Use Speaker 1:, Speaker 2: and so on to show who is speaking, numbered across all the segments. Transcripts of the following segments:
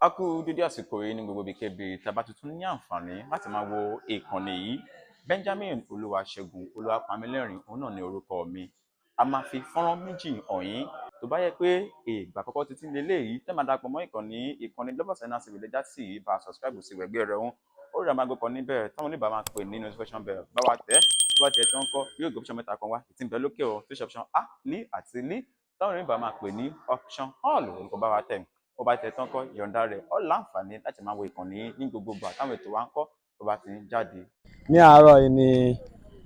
Speaker 1: A kú dédé àsìkò yìí ní gbogbo ibikíbi tá a bá tuntun ní àǹfààní láti máa wo ìkànnì yìí. Benjamin Olúwaṣẹ́gun Olúwapamílẹ́rìn òun náà ní orúkọ mi. A máa fi fọ́nrán méjì hàn yín. Tó bá yẹ pé ìgbà àkọ́kọ́ títí lélẹ́yìí tẹ́ máa darapọ̀ mọ́ ìkànnì ìkànnì Lovers Channel TV lè já sí yìí, bá a subscribe sí wẹ̀gbẹ́ rẹ̀ ń ó rí àmàgbé kan níbẹ̀ táwọn oníbàá máa pè ní notification bell. Bá wa tẹ̀, tó bá tẹ̀ tán kọ́, yóò gbé option mẹ́ta kan wá ìtì ń bẹ lókè o, tó ṣe option A ní àti ní táwọn oníbàá máa pè ní option all. Orúkọ bá wa tẹ̀, ó bá tẹ̀ tán kọ́, ìyọ̀ǹda rẹ̀ ó láǹfààní láti máa wo ìkànnì ní gbogbo ìgbà táwọn ètò wa ń kọ́ tó bá ti ń jáde.
Speaker 2: Ní àárọ̀ yìí ni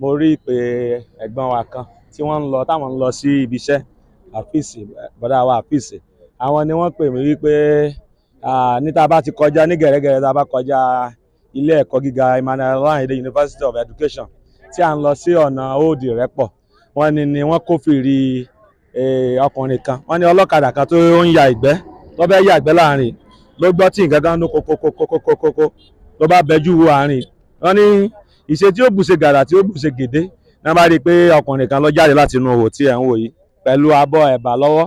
Speaker 2: mo rí ìpè ẹ̀gbọ́n wa kan tí wọ́n ń lọ, táwọn ń lọ sí ibi iṣẹ́ àfíìsì bọ́dá wa àfíìsì. Àwọn ni wọ́n pè mí wípé ní tá a bá ti kọjá ní gẹ̀rẹ́gẹ̀rẹ́, tá a bá kọjá ilé ẹ̀kọ́ gíga Emmanuel Ayinde University of Education tí à ń lọ sí ọ̀nà Old Ìrẹ́pọ̀, wọ́n ní wọ́n kófìrí ọkùnrin kan. Wọ́n ní ọlọ́kadà kan tó ń ya ìgbẹ́, tó fẹ́ yàgbẹ́ láàrin, ló gbọ́ tí nǹkan kan ń dún kókókókókókó, ló bá bẹjú wo àárín. Wọ́n ní ìṣe tí ó bùṣe gàrà tí ó bùṣe gèdè náà bá rí i pé ọkùnrin kan ló jáde láti inú ihò tí ẹ̀ ń wò yìí pẹ̀lú abọ́ ẹ̀bà lọ́wọ́.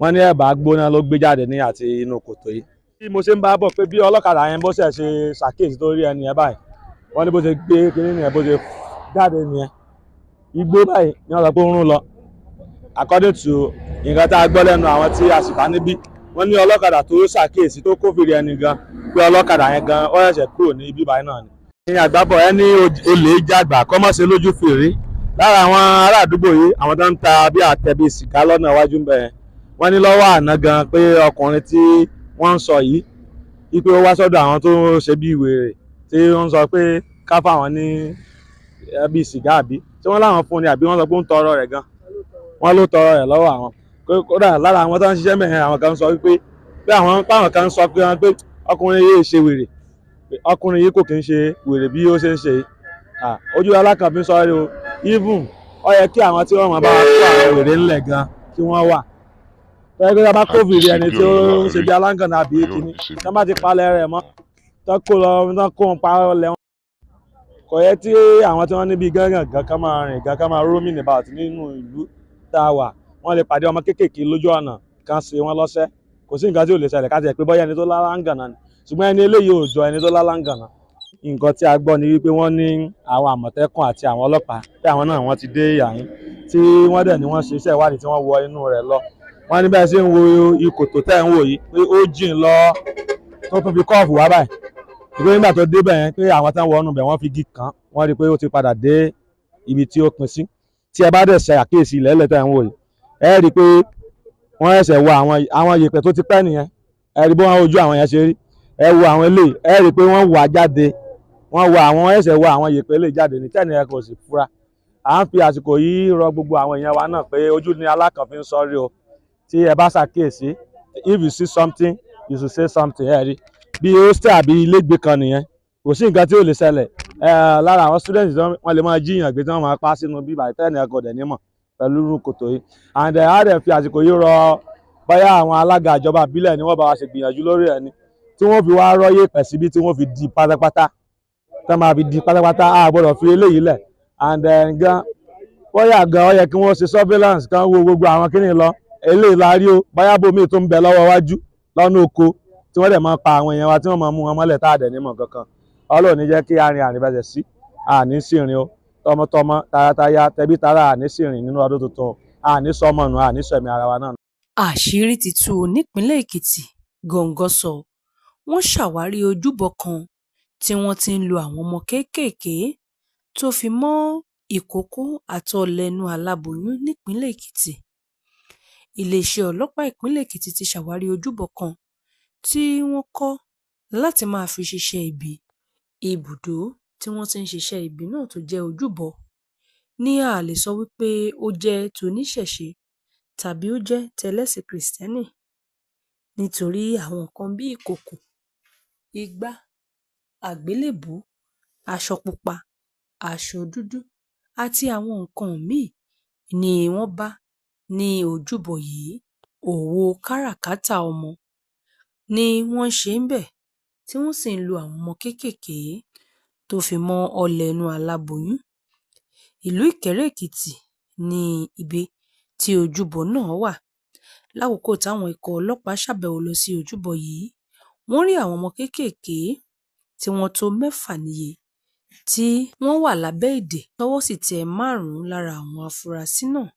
Speaker 2: Wọ́n ní ẹ̀bà gbóná ló gbé jáde ní àti inú kòtò yìí. Bí mo ṣe ń bá bọ̀ pé bí ọlọ́kadà yẹn bó ṣe ṣe ṣàkíyèsí tó rí ẹni yẹn báyìí, wọ́n ní bó ṣe gbé kinní nìyẹn, bó ṣe jáde nìyẹn, igbó báyìí ni wọ́n sọ pé ó ń rún lọ. According to nǹkan tá a gbọ́ lẹ́nu àwọn tí a sì bá níbí, wọ́n ní ọlọ́kadà tó ṣàkíyèsí tó kófìrí ẹni gan pé ọlọ́kadà yẹn gan ó ṣẹ̀ṣẹ̀ kúrò ní ibi báyìí náà ni. Ní àgbábọ̀ ẹni olè jàgbà kọ́mọ́sí lójú fèrè lára àwọn ará àdúgbò yìí, àwọn tó ń ta bí àtẹ bíi sìgá lọ́nà iwájú ń bẹ̀ yẹn, wọ́n ní lọ́wọ́ àná gan pé ọkùnrin tí wọ́n ń sọ yìí wípé ó wá sọ́dọ̀ àwọn tó ń ṣe bí wèrè tí wọ́n ń sọ pé ká fáwọn ní bíi sìgá, àbí tí wọ́n láwọn fún ni, àbí wọ́n sọ pé ó ń tọrọ rẹ̀ gan, wọ́n ló tọrọ rẹ̀ lọ́wọ́ àwọn. Kódà lára àwọn tó ń ṣiṣẹ́ mẹ́rin, àwọn kan sọ wípé pé àwọn páwọn kan sọ pé pé ọkùnrin yìí ṣe wèrè, ọkùnrin yìí kò kí ń ṣe wèrè bí ó ṣe ń ṣe. Ojú alákànfin sọ rí o. Even ó yẹ kí àwọn tí wọ́n máa bá wa kó àwọn wèrè ńlẹ̀ gan kí wọ́n wà tọ́jú pé bá kófìrí ẹni tí ó ń ṣe bí aláǹgànà àbí kíní tí wọ́n bá ti palẹ̀ rẹ̀ mọ́ tó kó lọ tó kó wọn pa lẹ̀ wọn. Kò yẹ tí àwọn tí wọ́n níbi gángan gan kan máa rìn gan kan máa roaming about nínú ìlú tá a wà. Wọ́n lè pàdé ọmọ kéékèèké lójú ọ̀nà kan ṣe wọ́n lọ́sẹ̀, kò sí nǹkan tí ò lè ṣẹlẹ̀. Ká tiẹ̀ pé bọ́yá ẹni tó láláǹgànà ni, ṣùgbọ́n ẹni eléyìí ò jọ ẹni tó láláǹgànà. Nǹkan tí a gbọ́ ni wípé wọ́n ní àwọn àmọ̀tẹ́kùn àti àwọn ọlọ́pàá pé àwọn náà wọ́n ti dé yàyín, tí wọ́n dẹ̀ ní wọ́n ṣe iṣẹ́ ìwádìí tí wọ́n wọ inú rẹ̀ lọ. Wọ́n ní bẹ́ẹ̀ ṣe ń wo ikòtò tẹ́ ń wò yìí pé ó jìn lọ tó tún fi kọ́ọ̀fù wá báyìí, ìpè nígbà tó débẹ̀ yẹn pé àwọn tán wọnú bẹ̀ wọ́n fi igi kàn wọ́n rí i pé ó ti padà dé ibi tí ó pin sí. Tí ẹ bá dẹ̀ ṣe àkíyèsí ilẹ̀ ẹlẹ́tẹ̀ ń wò yìí, ẹ rí i pé wọ́n ṣẹ̀ṣẹ̀ wọ àwọn yèèpẹ̀ tó ti pẹ́ nìyẹn. Ẹ rí i bí wọ́n ojú àwọn yẹn ṣe rí. Ẹ wo àwọn eléyìí, ẹ rí i pé wọ́n wà jáde, wọ́n wọ àwọn ẹ̀ṣẹ̀ wọ àwọn yèèpẹ̀ eléyìí jáde ní tẹ́nì ẹ kò sì fura. À ń fi àsìkò yìí rọ gbogbo àwọn èèyàn wa náà pé ojú ni alákànfin sọrí o. Tí ẹ bá ṣàkíyèsí, if you see something, you should say something. Ẹ rí bí hostel àbí ilégbè kan nìyẹn, kò sí nǹkan tí ò lè ṣẹlẹ̀. Lára àwọn students wọ́n lè máa jíyàn gbé tí wọ́n máa pa sínú bíbá tẹ́nì ẹ kò dẹ̀ nímọ̀ pẹ̀lú irú kòtò yìí. And á dẹ̀ fi àsìkò yìí rọ bóyá àwọn alága ìjọba ìbílẹ̀ ni wọ́n bá wa ṣe gbìyànjú lórí ẹ̀ ni tí wọ́n fi wá rọ́yè pẹ̀ síbi tí wọ́n fi di pátápátá, tí wọ́n máa fi di pátápátá. A gbọ́dọ̀ fi eléyìí lẹ̀. And then gan bóyá gan ó yẹ kí wọ́n ṣe surveillance kan wo gbogbo àwọn kíní lọ. Eléyìí la rí o, bóyá bòmíì tó ń bẹ lọ́wọ́ iwájú lọ́nà oko tí wọ́n dẹ̀ máa pa àwọn èèyàn wa tí wọ́n máa mú wọn mọ́lẹ̀ tá a dẹ̀ nímọ̀ kankan. Ọlọ́run ní jẹ́ kí arìn àrìn bẹ̀sẹ̀ sí àní sí rìn o, tọmọtọmọ, tarataya, tẹbí tará, àní sí rìn nínú ọdún tuntun, àní sọmọ nù, àní sẹ̀mí ara wa náà.
Speaker 3: Àṣírí ti tú nípìnlẹ̀ Èkìtì, góńgó sọ wọ́n ṣàwárí ojúbọ kan tí wọ́n ti ń lo àwọn ọmọ kéékèèké tó fi mọ́ Ìkókó àtọ̀ọ̀lẹ inú aláboyún nípìnlẹ̀ Èkìtì. Iléeṣẹ́ ọlọ́pàá ìpínlẹ̀ Èkìtì ti ṣàwárí ojúbọ kan tí wọ́n kọ́ láti máa fi ṣiṣẹ́ ibi. Ibùdó tí wọ́n ti ń ṣiṣẹ́ ibi náà tó jẹ́ ojúbọ ní a lè sọ wípé ó jẹ́ toníṣẹ̀ṣe tàbí ó jẹ́ tẹlẹ́sìn Kìrìsìtẹ́nì, nítorí àwọn nǹkan bíi ìkòkò, igbá, àgbélébùú, aṣọ pupa, aṣọ dúdú àti àwọn nǹkan míì ni wọ́n bá ní ojúbọ yìí. Òwò káràkátà ọmọ ni wọ́n ń ṣe ńbẹ̀, tí wọ́n sì ń lo àwọn ọmọ kéékèèké tó fi mọ́ ọlẹ̀ inú aláboyún. Ìlú Ìkẹ́rẹ́-Èkìtì ní ibi tí ojúbọ náà wà. Lákòókò táwọn ikọ̀ ọlọ́pàá ṣàbẹ̀wò lọ sí ojúbọ yìí, wọ́n rí àwọn ọmọ kéékèèké tí wọ́n tó 6 níye tí wọ́n wà lábẹ́ ìdè, tọ́wọ́ sì tẹ 5 lára àwọn afurasí náà.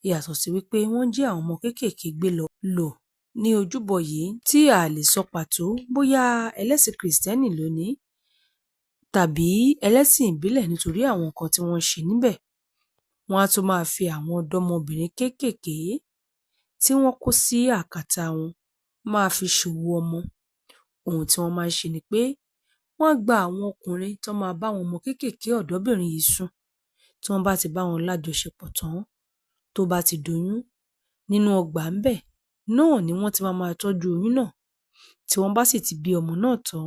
Speaker 3: Yàtọ̀ sí wípé wọ́n jí àwọn ọmọ kéékèèké gbé lọ lò ní ojúbọ yìí tí a lè sọ pàtó bóyá ẹlẹ́sìn Kìrìsìtẹ́nì ló ní tàbí ẹlẹ́sìn ìbílẹ̀, nítorí àwọn nǹkan tí wọ́n ń ṣe níbẹ̀. Wọ́n á tún máa fi àwọn ọ̀dọ́mọbìnrin kéékèèké tí wọ́n kó sí àkàtà wọn máa fi ṣòwò ọmọ. Ohun tí wọ́n máa ń ṣe ni pé wọ́n á gba àwọn ọkùnrin tó máa bá àwọn ọmọ kéékèèké ọ̀dọ́bìnrin yìí sùn. Tí wọ́n bá ti bá wọn lájọṣepọ̀ tán, tó bá ti doyún, nínú ọgbà ńbẹ̀ náà ni wọ́n ti máa máa tọ́jú oyún náà. Tí wọ́n bá sì ti bí ọmọ náà tán,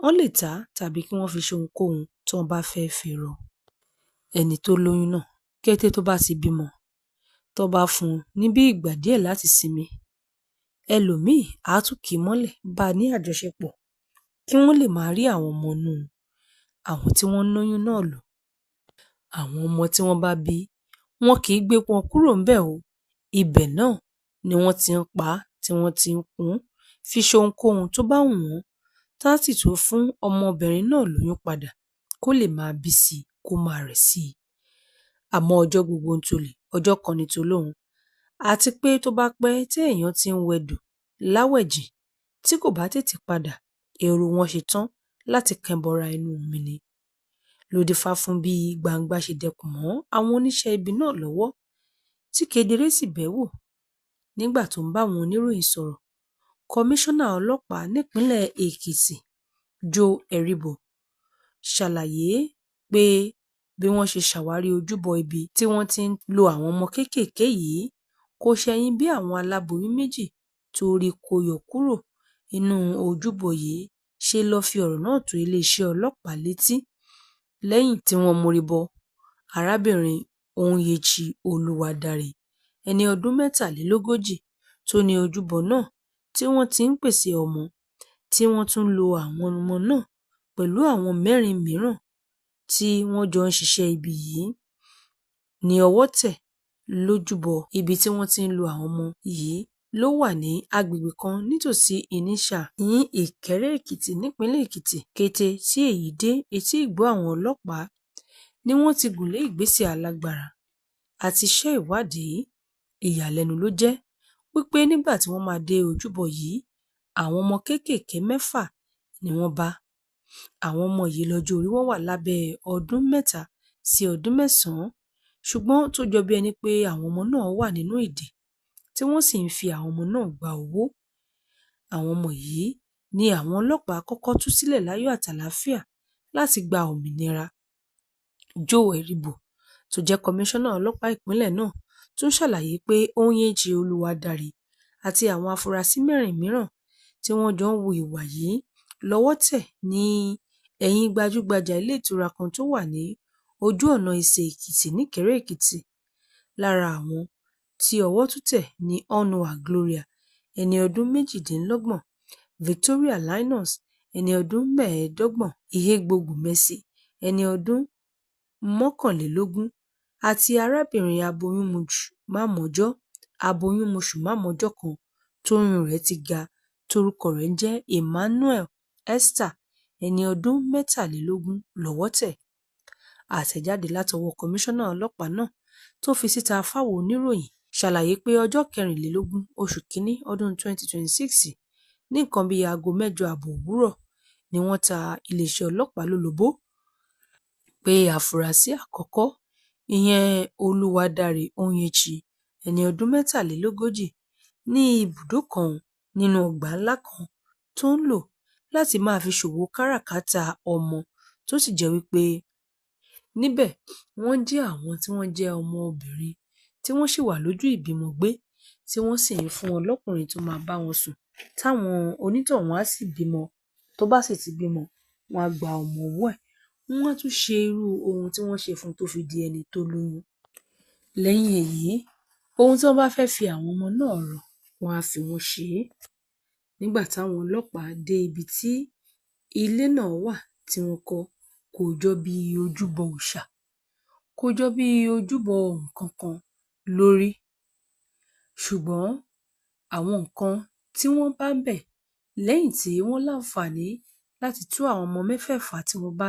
Speaker 3: wọ́n lè tà á tàbí kí wọ́n fi ṣe ohunkóhun tí wọ́n bá fẹ́ fi rọ. Ẹni tó lóyún náà, kété tó bá ti bímọ, tó bá fún un ní bí ìgbà díẹ̀ láti sinmi, ẹlòmíì á tún kì í mọ́lẹ̀ bá a ní àjọṣepọ̀ kí wọ́n lè máa rí àwọn ọmọ inú àwọn tí wọ́n lóyún náà lò. Àwọn ọmọ tí wọ́n bá bí, wọn kì í gbé wọn kúrò ńbẹ̀ o. Ibẹ̀ náà ni wọ́n ti ń pa á, tí wọ́n ti ń kùn ún fi ṣe ohunkóhun tó bá wù wọ́n, tá sì tún fún ọmọbìnrin náà lóyún padà kó lè máa bí sí i, kó máa rẹ̀ sí i. Àmọ́ ọjọ́ gbogbo ń tolè, ọjọ́ kan ní tolóhun. Àti pé tó bá pẹ́ tí èèyàn ti ń wẹdò láwẹ̀jìn, tí kò bá tètè padà, èrò wọn ṣe tán láti kẹbọra inú omi ni. Ló dífá fún bí gbangba ṣe dẹkùn mọ́ àwọn oníṣẹ́ ibi náà lọ́wọ́, tí kedere sì bẹ́ wò. Nígbà tó ń bá àwọn oníròyìn sọ̀rọ̀, kọmíṣánná ọlọ́pàá nípìnlẹ̀ Èkìtì, Joe Eribo, ṣàlàyé pé bí wọ́n ṣe ṣàwárí ojúbọ ibi tí wọ́n ti ń lo àwọn ọmọ kéékèèké yìí kò ṣẹ̀yìn bí àwọn aláboyún 2 tó rí kó yọ kúrò nínú ojúbọ yìí ṣe lọ́ọ́ fi ọ̀rọ̀ náà tó iléeṣẹ́ ọlọ́pàá létí. Lẹ́yìn tí wọ́n mórí bọ́, arábìnrin Onyechi Olúwadáre, ẹni ọdún 43 tó ní ojúbọ náà tí wọ́n ti ń pèsè ọmọ, tí wọ́n tún lo àwọn ọmọ náà pẹ̀lú àwọn 4 mìíràn tí wọ́n jọ ń ṣiṣẹ́ ibi yìí ní ọwọ́ tẹ̀ lójúbọ ibi tí wọ́n ti ń lo àwọn ọmọ yìí ló wà ní agbègbè kan nítòsí Ìníṣà ní Ìkẹ́rẹ́-Èkìtì nípìnlẹ̀ Èkìtì. Kété tí èyí dé etí ìgbọ́ àwọn ọlọ́pàá ni wọ́n ti gùnlé ìgbésẹ̀ alágbára àti iṣẹ́ ìwádìí. Ìyàlẹ́nu ló jẹ́ wípé nígbà tí wọ́n máa dé ojúbọ yìí, àwọn ọmọ kéékèèké 6 ni wọ́n bá. Àwọn ọmọ yìí lọ́jọ́ orí wọn wà lábẹ́ ọdún 3 sí ọdún 9, ṣùgbọ́n tó jọ bí ẹni pé àwọn ọmọ náà wà nínú ìdè tí wọ́n sì ń fi àwọn ọmọ náà gba owó. Àwọn ọmọ yìí ni àwọn ọlọ́pàá kọ́kọ́ tú sílẹ̀ láyọ̀ àtàlàáfíà láti gba òmìnira. Joe Eribo, tó jẹ́ kọmíṣánná ọlọ́pàá ìpínlẹ̀ náà, tún ṣàlàyé pé Onyechi Olúwadáre àti àwọn afurasí 4 mìíràn tí wọ́n jọ ń hu ìwà yìí lọ́wọ́ tẹ̀ ní ẹ̀yìn gbajúgbajà ilé ìtura kan tó wà ní ojú ọ̀nà Ìsè-Èkìtì níkẹrẹ-Èkìtì. Lára àwọn tí ọwọ́ tún tẹ̀ ní Onwa Gloria, ẹni ọdún 28, Victoria Linus, ẹni ọdún 25, Ihegbogu Mercy, ẹni ọdún 21, àti arábìnrin aboyúnmọṣù-má-mọ̀jọ́ kan tóyún rẹ̀ ti ga tórúkọ rẹ̀ ń jẹ́ Emmanuel Esther, ẹni ọdún 23 lọ́wọ́ tẹ̀. Àtẹ̀jáde látọwọ́ kọmíṣánná ọlọ́pàá náà tó fi síta fáwọn oníròyìn ṣàlàyé pé ọjọ́ 24 oṣù kínní ọdún 2026 ní nǹkan bíi aago 8:30 òwúrọ̀ ni wọ́n ta iléeṣẹ́ ọlọ́pàá lólobó Pé àfúrásì àkọ́kọ́, ìyẹn Olúwadáre Onyechi, ẹni ọdún 43, ní ibùdó kan nínú ọgbà ńlá kan tó ń lò láti máa fi ṣòwò káràkátà ọmọ, tó sì jẹ́ wípé níbẹ̀ wọ́n jí àwọn tí wọ́n jẹ́ ọmọbìnrin tí wọ́n sì wà lójú ìbímọ gbé, tí wọ́n sì ń fún wọn lọ́kùnrin tó máa bá wọn sùn, táwọn onítọ̀hún á sì bímọ. Tó bá sì ti bímọ, wọ́n á gba ọmọ ọwọ́ ẹ̀, wọ́n á tún ṣe irú ohun tí wọ́n ṣe fún un tó fi di ẹni tó lóyún. Lẹ́yìn èyí, ohun tí wọ́n bá fẹ́ fi àwọn ọmọ náà rọ̀, wọ́n á fi wọ́n ṣe é. Nígbà táwọn ọlọ́pàá dé ibi tí ilé náà wà tí wọ́n kọ́, kò jọ bí ojúbọ òòṣà, kò jọ bí ojúbọ nǹkan kan lórí. Ṣùgbọ́n àwọn nǹkan tí wọ́n bá ńbẹ̀ lẹ́yìn tí wọ́n láǹfààní láti tú àwọn ọmọ mẹ́fẹ̀ẹ̀fà tí wọ́n bá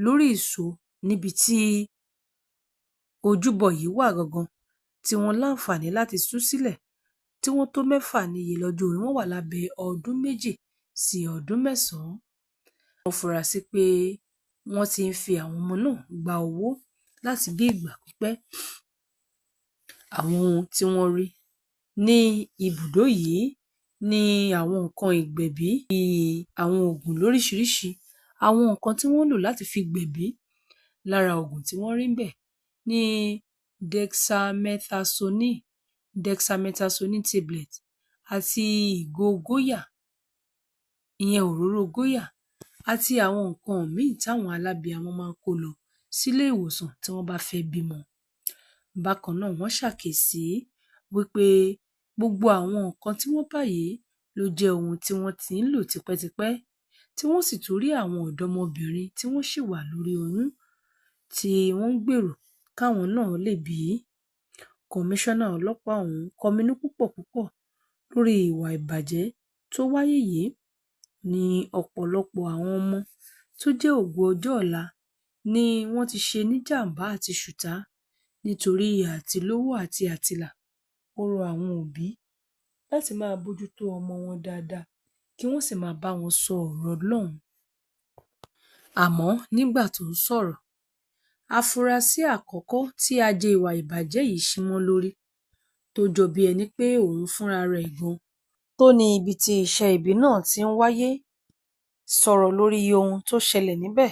Speaker 3: lórí ìṣó níbi tí ojúbọ yìí wà gangan, tí wọ́n láǹfààní láti tú sílẹ̀, tí wọ́n tó 6 níye lọ́jọ́ orí wọn wà lábẹ́ ọdún 2 sí ọdún 9. Wọ́n fura sí pé wọ́n ti ń fi àwọn ọmọ náà gba owó láti bí ìgbà pípẹ́. Àwọn ohun tí wọ́n rí ní ibùdó yìí ní àwọn nǹkan ìgbẹ̀bí bíi àwọn oògùn lóríṣiríṣi, àwọn nǹkan tí wọ́n lò láti fi gbẹ̀bí. Lára oògùn tí wọ́n rí ńbẹ̀ ní dexamethasone tablet àti ìgò góyà, ìyẹn òróró góyà, àti àwọn nǹkan míì táwọn alábiyamọ máa ń kó lọ sílé ìwòsàn tí wọ́n bá fẹ́ bímọ. Bákan náà, wọ́n ṣàkíyèsí wípé gbogbo àwọn nǹkan tí wọ́n bá yìí ló jẹ́ ohun tí wọ́n ti ń lò tipẹ́tipẹ́, tí wọ́n sì tún rí àwọn ọ̀dọ́mọbìnrin tí wọ́n ṣì wà lórí oyún tí wọ́n ń gbèrò káwọn náà lè bí. Kọmíṣánná ọlọ́pàá ọ̀hún kọminú púpọ̀ púpọ̀ lórí ìwà ìbàjẹ́ tó wáyé yìí. Ní ọ̀pọ̀lọpọ̀ àwọn ọmọ tó jẹ́ ògo ọjọ́ ọ̀la ni wọ́n ti ṣe níjàǹbá àti ṣùtá nítorí àtilówó àti àtìlà. Ó rọ àwọn òbí láti máa bójútó ọmọ wọn dáadáa, kí wọ́n sì máa bá wọn sọ ọ̀rọ̀ Ọlọ́run. Àmọ́ nígbà tó ń sọ̀rọ̀, àfúrásì àkọ́kọ́ tí ajé ìwà ìbàjẹ́ yìí ṣí mọ́ lórí, tó jọ bí ẹni pé òun fúnra rẹ̀ gan tó ní ibi tí iṣẹ́ ibi náà ti ń wáyé, sọ̀rọ̀ lórí ohun tó ṣẹlẹ̀ níbẹ̀.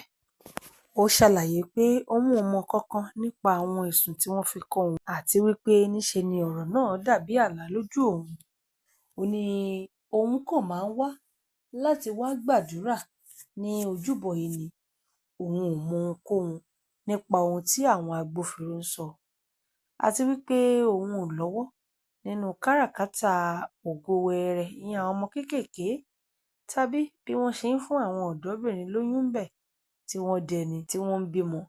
Speaker 3: Ó ṣàlàyé pé òun ò mọ nǹkan kan nípa àwọn ẹ̀sùn tí wọ́n fi kan òun, àti wípé níṣe ni ọ̀rọ̀ náà dàbí àlá lójú òun. Ó ní òun kàn máa ń wá láti wáá gbàdúrà ní ojúbọ yìí ni, òun ò mọ ohunkóhun nípa ohun tí àwọn agbófinró ń sọ, àti wípé òun ò lọ́wọ́ nínú káràkátà ògo wẹẹrẹ, ìyẹn àwọn ọmọ kéékèèké, tàbí bí wọ́n ṣe ń fún àwọn ọ̀dọ́bìnrin lóyún ńbẹ̀ tí wọ́n dẹni tí wọ́n ń bímọ,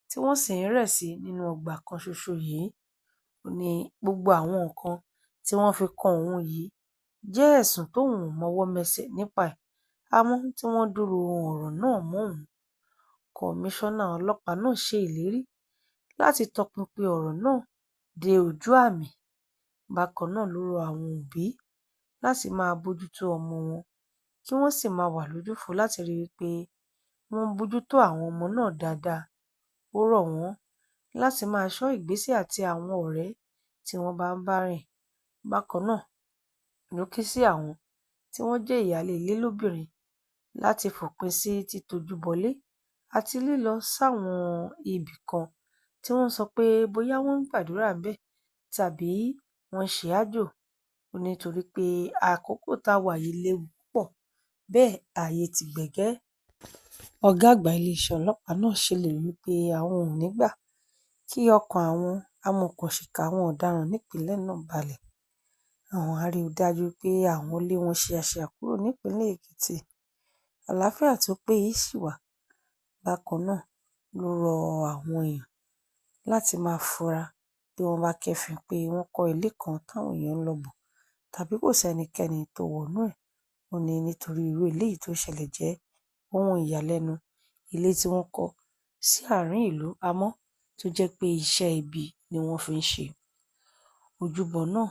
Speaker 3: tí wọ́n sì ń rẹ̀ sí nínú ọgbà kan ṣoṣo yìí. Ó ní gbogbo àwọn nǹkan tí wọ́n fi kan òun yìí jẹ́ ẹ̀sùn tóun ò mọwọ́ mẹsẹ̀ nípa ẹ̀, àmọ́ tí wọ́n dúró ọ̀rọ̀ náà mọ́ òun. Kọmíṣánná ọlọ́pàá náà ṣe ìlérí láti tọpinpin ọ̀rọ̀ náà dé ojú àmì. Bákan náà ló rọ àwọn òbí láti máa bójútó ọmọ wọn, kí wọ́n sì máa wà lójúfò láti rí i pé wọ́n ń bójútó àwọn ọmọ náà dáadáa. Ó rọ̀ wọ́n láti máa ṣọ́ ìgbésẹ̀ àti àwọn ọ̀rẹ́ tí wọ́n bá ń bá rìn. Bákan náà ló ké sí àwọn tí wọ́n jẹ́ ìyáálé ilé lóbìnrin láti fòpin sí títojú bọlé àti lílọ sáwọn ibì kan tí wọ́n sọ pé bóyá wọ́n ń gbàdúrà ńbẹ̀ tàbí wọ́n ń ṣe aájò. Ó ní torí pé àkókò tá a wà yìí léwu púpọ̀, bẹ́ẹ̀ ayé ti gbẹgẹ́. Ọ̀gá àgbà iléeṣẹ́ ọlọ́pàá náà ṣèlérí pé àwọn ò ní gbà kí ọkàn àwọn amọ̀òkùnsíkà àwọn ọ̀daràn nípìnlẹ̀ náà balẹ̀. Àwọn á rí i dájú pé àwọn lé wọn ṣíaṣíà kúrò nípìnlẹ̀ Èkìtì. Àlàáfíà tó péye sì wà. Bákan náà ló rọ àwọn èèyàn láti máa fura bí wọ́n bá kẹ́fín pé wọ́n kọ́ ilé kan táwọn èèyàn ń lọ bọ̀ tàbí kò sẹ́nikẹ́ni tó wọnú ẹ̀. Ó ní nítorí irú eléyìí tó ṣẹlẹ̀ jẹ́ ohun ìyàlẹ́nu, ilé tí wọ́n kọ́ sí àárín ìlú, àmọ́ tó jẹ́ pé iṣẹ́ ibi ni wọ́n fi ń ṣe. Ojúbọ náà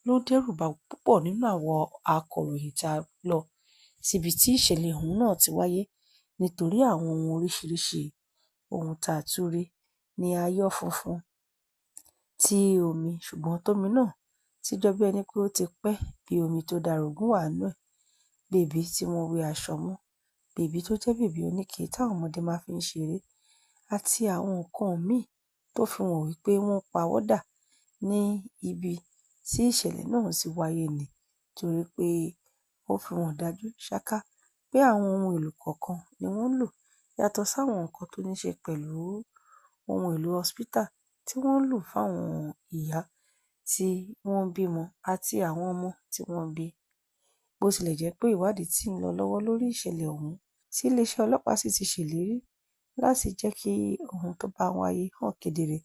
Speaker 3: ló dẹ́rù ba púpọ̀ nínú àwọn akọ̀ròyìn tá a lọ síbi tí ìṣẹ̀lẹ̀ ọ̀hún náà ti wáyé nítorí àwọn ohun oríṣiríṣiì Ohun tá a tún rí ni ayọ̀ funfun tí omi, ṣùgbọ́n tómi náà ti jọ bí ẹni pé ó ti pẹ́ bí omi tó darògún wà nínú ẹ̀, bèbí tí wọ́n wé aṣọ mọ́, bèbí tó jẹ́ bèbí oníke táwọn ọmọdé máa fi ń ṣeré, àti àwọn nǹkan míì tó fi hàn wípé wọ́n pawọ́dà ní ibi tí ìṣẹ̀lẹ̀ náà ti wáyé ni, torí pé ó fi hàn dájú ṣáká pé àwọn ohun èlò kọ̀ọ̀kan ni wọ́n ń lò yàtọ̀ sáwọn nǹkan tó ní ṣe pẹ̀lú ohun èlò hospital tí wọ́n ń lò fáwọn ìyá tí wọ́n ń bímọ àti àwọn ọmọ tí wọ́n bí. Bó tilẹ̀ jẹ́ pé ìwádìí tí ń lọ lọ́wọ́ lórí ìṣẹ̀lẹ̀ ọ̀hún, tí iléeṣẹ́ ọlọ́pàá sì ti ṣèlérí láti jẹ́ kí ohun tó bá wáyé hàn kedere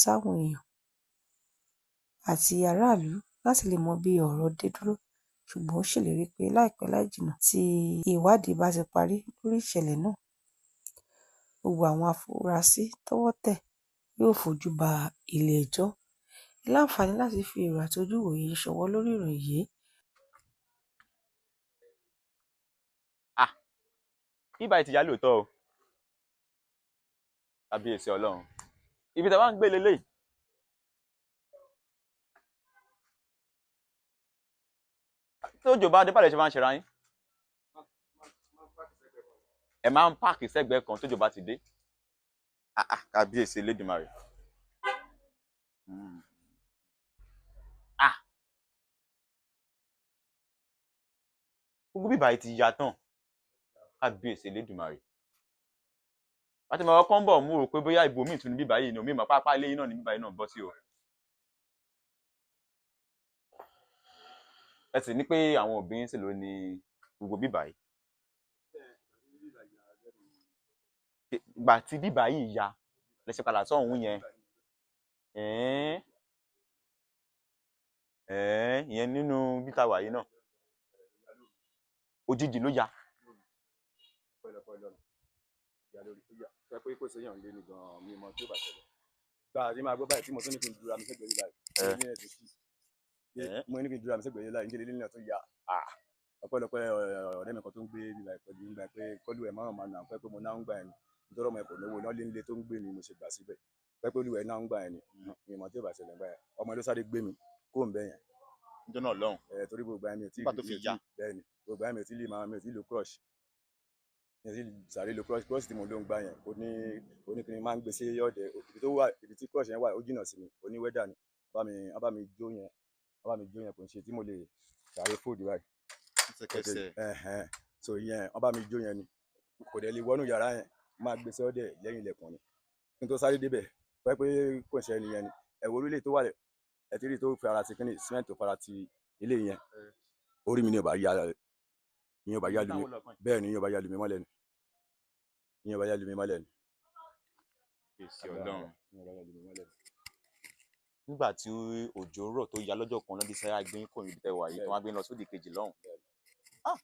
Speaker 3: sáwọn èèyàn àti aráàlú láti lè mọ bí ọ̀rọ̀ dé dúró, ṣùgbọ́n ó ṣèlérí pé láìpẹ́ láì jìnnà tí ìwádìí bá ti parí lórí ìṣẹ̀lẹ̀ náà, gbogbo àwọn afurasí tọ́wọ́ tẹ̀ yóò fojú ba ilé-ẹjọ́. Ẹ láǹfààní láti fi èrò àti ojú ìwòye yín ṣọwọ́ lórí ìròyìn yìí.
Speaker 1: Ah, bíbá yìí ti yá lóòótọ́ o, kábíyèsí Ọlọ́run, ibi tá a bá ń gbé leléyìí. Tójò bá dé báwo lẹ ṣe máa ń ṣera yín? Ẹ máa ń páàkì sẹ́gbẹ̀ẹ́ kan tójò bá ti dé. Ah ah, kábíyèsí Elédùmarè. Ah, gbogbo bíbá yìí ti ya tán, kábíyèsí Elédùmarè. Láti máa kọ́ ń bọ̀ mú rò pé bóyá ibòmíì tún ní bíbá yìí ni omi ìmọ̀ pápá ilé yìí náà ní bíbá yìí náà bọ́ sí o. Ẹ sì ní pé àwọn òbí yín sì ló ní gbogbo bíbá yìí. Ìgbà tí bíbá yìí ya lẹ ṣe padà sọ́hún yẹn. Ẹ̀ẹ́n ẹ̀ẹ́n, ìyẹn nínú bí ta wà yìí náà. Òjijì ló ya.
Speaker 4: Pé kò séèyàn lé ní gan-an mi mọ tí ó bá ṣẹlẹ̀ gbà tí máa gbọ́ báyìí tí mo tún ní kí n dúra mi sẹ́gbẹ̀ẹ́ yìí báyìí ní ẹ̀sìn sí mo ní kí n dúra mi sẹ́gbẹ̀ẹ́ yìí láì níṣẹ́ lélẹ́yìn náà tó ya ọpẹ́lọpẹ́ ọ̀rẹ́ mi kan tó ń gbé mi báyìí pẹ̀lú nígbà pé kọ́lù ẹ̀ márùn-ún máa nà pé pé mo náà ń gbà ẹ̀ nítorí ọmọ ẹ̀ kò náwó náà lé nílé tó ń gbé ni mo ṣe gbà síbẹ̀ pé pé olúwẹ̀ náà ń gbà ẹ̀ ni mi mọ̀ tí ó bá ṣẹlẹ̀ gbà ẹ̀ ọmọ ẹ̀ ló sáré gbé mi kó ń bẹ̀ yẹn.
Speaker 1: Níjọ́ náà lọ́hùn.
Speaker 4: Ẹ̀ torí gbogbo ẹ̀ mi ò tí
Speaker 1: Nígbà tó fi ya.
Speaker 4: Bẹ́ẹ̀ ni gbogbo ẹ̀ mi ò tí lè máa mi ò tí lo crush mi ò tí sáré lo crush crush tí mo ló ń gbà yẹn oní oníkìní máa ń gbé sí ọ̀dẹ̀ ibi tó wà ibi tí crush yẹn wà ó jìnnà sí mi oní wẹ́dà ni wọ́n bá mi jó yẹn wọ́n bá mi jó yẹn kò ń ṣe tí mo lè sáré fòdì báyìí.
Speaker 5: Ẹsẹ̀kẹsẹ̀.
Speaker 4: So ìyẹn wọ́n bá mi jó yẹn ni kò dẹ̀ lè wọnú yàrá yẹn máa gbé sí ọ̀dẹ̀ lẹ́yìn ilẹ̀kùn ni kí n tó sáré débẹ̀ pẹ́ pé kò ṣe ẹni yẹn ni ẹ̀wọ̀ orílẹ̀ tó wà lẹ̀ ẹ̀ tí rí tó fi ara ti kíní cement tó fara ti ilé yẹn orí mi ni ò bá yá ìyẹn ò bá yá lu mi bẹ́ẹ̀ ni ìyẹn ò bá yá lu mi mọ́lẹ̀ ni ìyẹn ò bá yá lu mi mọ́lẹ̀ ni.
Speaker 1: Èsì Ọlọ́run.
Speaker 4: Ìyẹn ò bá yá lu mi mọ́lẹ̀ ni.
Speaker 1: Nígbà tí òjò rọ̀ tó ya lọ́jọ́ kan lọ́dún sẹ́yà gbé kò níbi tẹ́ wà yìí tó wá gbé lọ sódì kejì lọ́hùn. Ah!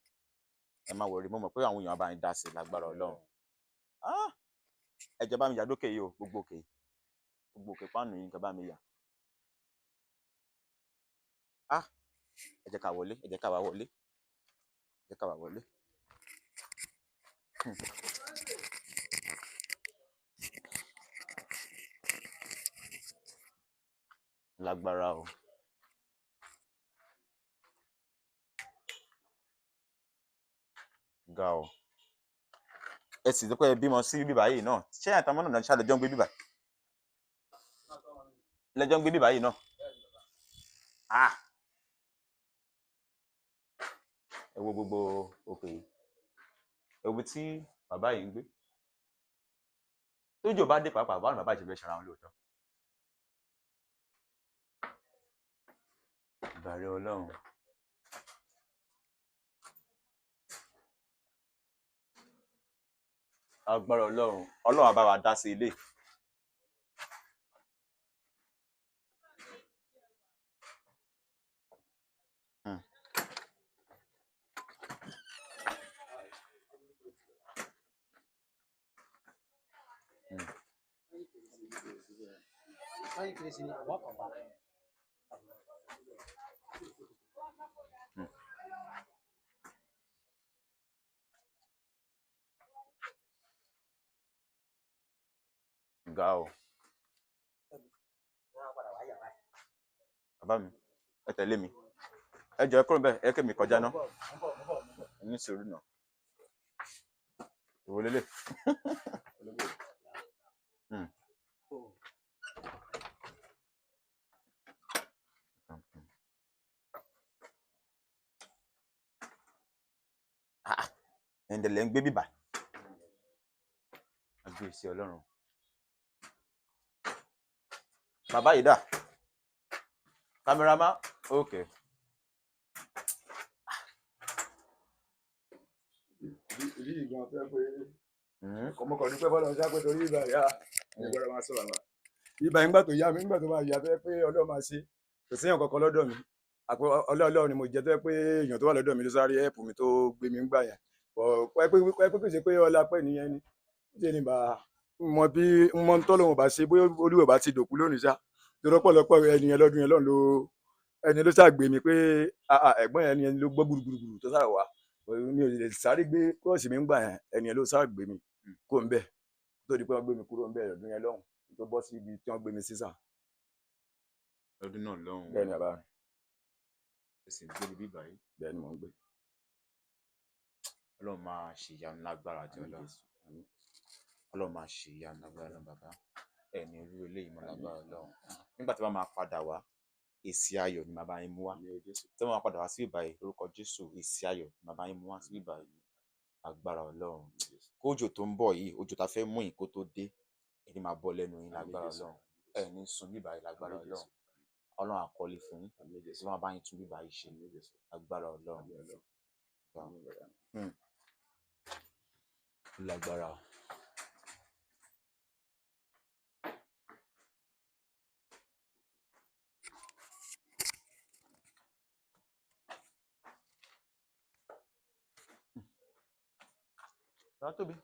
Speaker 1: Ẹ má wọrí, mo mọ̀ pé àwọn èèyàn bá ń dá sí i lágbára Ọlọ́run. Ah! Ẹ jẹ́ bá mi yà lókè yìí o, gbogbo òkè yìí. Gbogbo òkè páànù yìí nǹkan bá mi yà. Ah! Ẹ jẹ́ ká wọlé, ẹ jẹ́ ká wá wọlé. Ẹ jẹ́ ká wá wọlé. Lágbára o. Ga o. Ẹ sì dúpẹ́ bímọ sí bíbá yìí náà. Ṣé àtàwọn náà ṣáà lẹ́jọ́ ń gbé bíbá? Lẹ́jọ́ ń gbé bíbá yìí náà. Ah! Ẹ wo gbogbo òkè yìí. Ẹ wo ibi tí bàbá yìí ń gbé. Tójò bá dé pàápàá, báwo ni bàbá yìí ṣe fẹ́ ṣara wọn lóòótọ́? Ìbàrẹ̀ Ọlọ́run. Agbára Ọlọ́run, Ọlọ́run á bá wa dá sí ilé. Ga o. Bàbá mi, ẹ tẹ̀lé mi. Ẹ jọ̀ọ́, ẹ kúrò níbẹ̀, ẹ kémi kọjá ná. Ẹ ní sùúrù náà. Ìwọ lélẹ̀. Ah, ẹ̀ǹdẹ̀ lẹ́ ń gbé bíbà. Kábíyèsí Ọlọ́run. Bàbá yìí dà? Cameraman? Okay.
Speaker 4: Ìdí yìí gan fẹ́ pé mo kàn dúpẹ́ fọlọ́run ṣá pé torí ibà yá mi gbọ́dọ̀ máa sọ bàbá. Ibà nígbà tó yá mi, nígbà tó máa yá, tó yẹ pé Ọlọ́run máa ṣe, kò séèyàn kankan lọ́dọ̀ mi. Àpò Ọlọ́run ni mo jẹ́, tó yẹ pé èèyàn tó wà lọ́dọ̀ mi ló sáré ẹ̀pù mi tó gbé mi ńgbà yẹn. Pẹ́ pé kò ṣe pé ọlá pẹ́ nìyẹn ni. Ṣé ni bá mọ bí mọ ń tọ́lọ́run bá ṣe, bóyá Olúwa bá ti dòkú lónìí ṣá. Torí ọ̀pọ̀lọpọ̀ ẹni yẹn lọ́dún yẹn lọ́run ló ẹni ló ṣàgbé mi pé ah, ah, ẹ̀gbọ́n yẹn ni ẹni ló gbọ́ gbùrùgbùrù tó sáà wá. Mi ò lè sáré gbé kúrọ̀sì mi ń gbà yẹn, ẹni yẹn ló ṣàgbé mi kó ń bẹ̀ tó di pé wọ́n gbé mi kúrò ń bẹ̀ lọ́dún yẹn lọ́hùn tó bọ́ sí ibi tí wọ́n gbé mi sí sà.
Speaker 1: Lọ́dún náà lọ́hùn.
Speaker 4: Bẹ́ẹ̀ ni bàbá mi.
Speaker 1: Ẹ sì ń gbé níbí báyìí.
Speaker 4: Bẹ́ẹ̀ ni mò ń gbé.
Speaker 1: Ọlọ́run máa ṣe ìyanu lágbára àti
Speaker 4: Àmín
Speaker 1: Ọlọ́run.
Speaker 4: Jésù. Àmín.
Speaker 1: Ọlọ́run máa ṣe ìyanu lágbára Ọlọ́run bàbá. Ẹ ní irú eléyìí mọ́
Speaker 4: Àmín.
Speaker 1: lágbára Ọlọ́run. Nígbà tí wọ́n máa padà wá, èsì ayọ̀ ni màá bá yín mú wá.
Speaker 4: Àmín Jésù.
Speaker 1: Tí wọ́n máa padà wá sí ìbàyè lórúkọ Jésù, èsì ayọ̀ ni màá bá yín mú wá sí ìbàyè. Agbára Ọlọ́run. Kójò tó ń bọ̀ yìí, òjò tá fẹ́ mú yìí kó tó dé, ẹni máa bọ́ lẹ́nu yín
Speaker 4: Àmín
Speaker 1: lágbára
Speaker 4: Jésù.
Speaker 1: Ọlọ́run. Ẹ ní sun bíbá yìí lágbára
Speaker 4: Àmín Jésù.
Speaker 1: Ọlọ́run. Ọlọ́run á kọ́lé fún yín.
Speaker 4: Àmín Jésù.
Speaker 1: Ọlọ́run á bá yín tún bíbá yìí ṣe.
Speaker 4: Àmín Jésù.
Speaker 1: Agbára Ọlọ́run.
Speaker 4: Àmín Ọlọ́run.
Speaker 1: Gbà.
Speaker 4: Àmín bàbá mi.
Speaker 1: Ó lágbára o. Bàbá Tóbi.